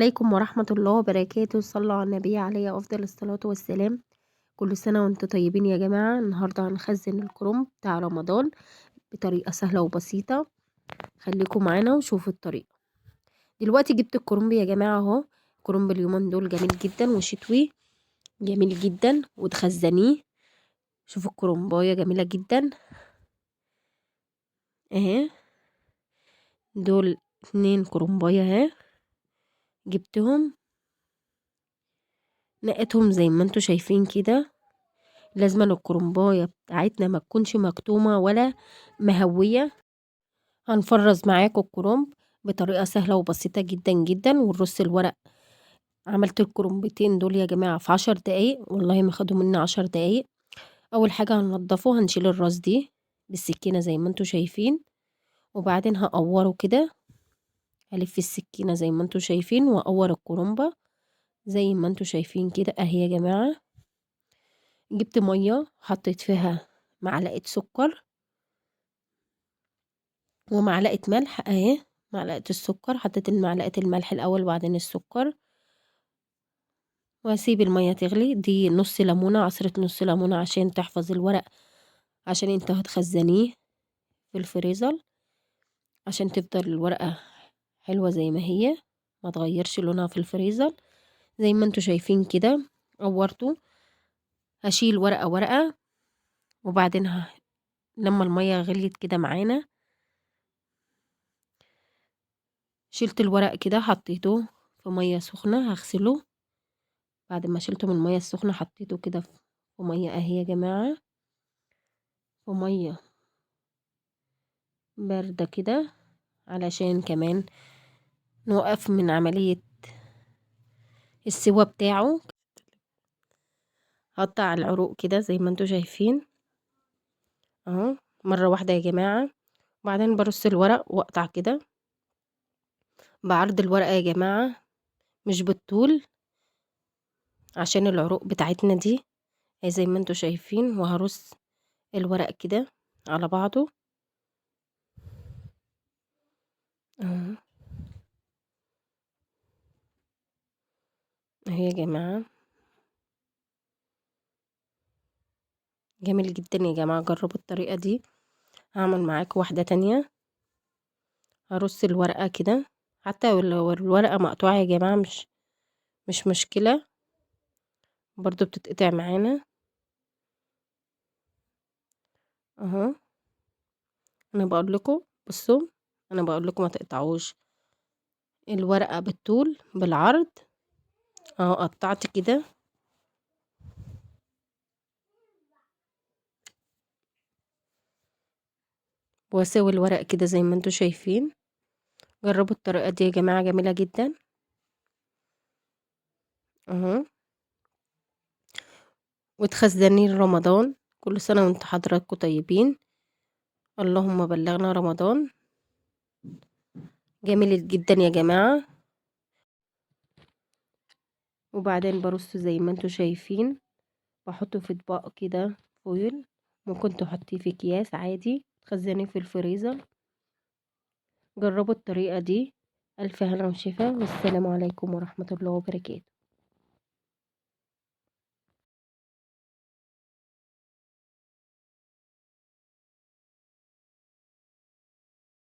عليكم ورحمة الله وبركاته. صلوا على النبي عليه أفضل الصلاة والسلام. كل سنة وانتم طيبين يا جماعة. النهاردة هنخزن الكرنب بتاع رمضان بطريقة سهلة وبسيطة، خليكم معانا وشوفوا الطريقة. دلوقتي جبت الكرنب يا جماعة اهو، كرنب اليومين دول جميل جدا وشتوي جميل جدا وتخزنيه. شوفوا الكرنباية جميلة جدا اهي، دول 2 كرنباية اهي، جبتهم نقيتهم زي ما انتوا شايفين كده. لازم الكرنباية بتاعتنا ما تكونش مكتومة ولا مهوية. هنفرز معاكم الكرنب بطريقة سهلة وبسيطة جدا جدا ونرص الورق. عملت الكرنبتين دول يا جماعة في 10 دقايق، والله ما خدوا مني 10 دقايق. أول حاجة هننضفه، هنشيل الراس دي بالسكينة زي ما انتوا شايفين، وبعدين هقوره كده، هلف السكينة زي ما انتوا شايفين واقور الكرنبة زي ما انتوا شايفين كده اهي يا جماعة. جبت مية حطيت فيها معلقة سكر ومعلقة ملح اهي، معلقة السكر، حطيت معلقة الملح الأول وبعدين السكر، واسيب المية تغلي. دي نص ليمونة، عصرة نص ليمونة عشان تحفظ الورق، عشان انتوا هتخزنيه في الفريزر عشان تفضل الورقة حلوة زي ما هي، ما تغيرش لونها في الفريزر. زي ما انتوا شايفين كده قورته. هشيل ورقة ورقة، وبعدين لما المية غليت كده معانا شلت الورق كده حطيته في مية سخنة، هغسله. بعد ما شلته من المية السخنة حطيته كده في مية اهي يا جماعة، في مية باردة كده علشان كمان نوقف من عملية السوا بتاعه. هقطع العروق كده زي ما انتوا شايفين اهو مرة واحدة يا جماعة. وبعدين برص الورق واقطع كده بعرض الورقة يا جماعة، مش بالطول عشان العروق بتاعتنا دي اهي زي ما انتوا شايفين. وهرص الورق كده على بعضه اهو اهي يا جماعة. جميل جدا يا جماعة، جربوا الطريقة دي. هعمل معاكم واحدة تانية. هرص الورقة كده، حتى لو الورقة مقطوعة يا جماعة مش مشكلة، برضو بتتقطع معانا اهو. انا بقول لكم بصوا، انا بقول لكم ما تقطعوش الورقة بالطول بالعرض اهو. قطعت كده واسوي الورق كده زي ما انتوا شايفين. جربوا الطريقة دي يا جماعة، جميلة جدا اهو. وتخزنين رمضان. كل سنة وانتوا حضراتكم طيبين، اللهم بلغنا رمضان. جميل جدا يا جماعة. وبعدين برصه زي ما انتوا شايفين، بحطه في اطباق كده فويل، ممكن تحطيه في اكياس عادي، تخزنيه في الفريزر. جربوا الطريقة دي. ألف هنا وشفا، والسلام عليكم ورحمة الله وبركاته.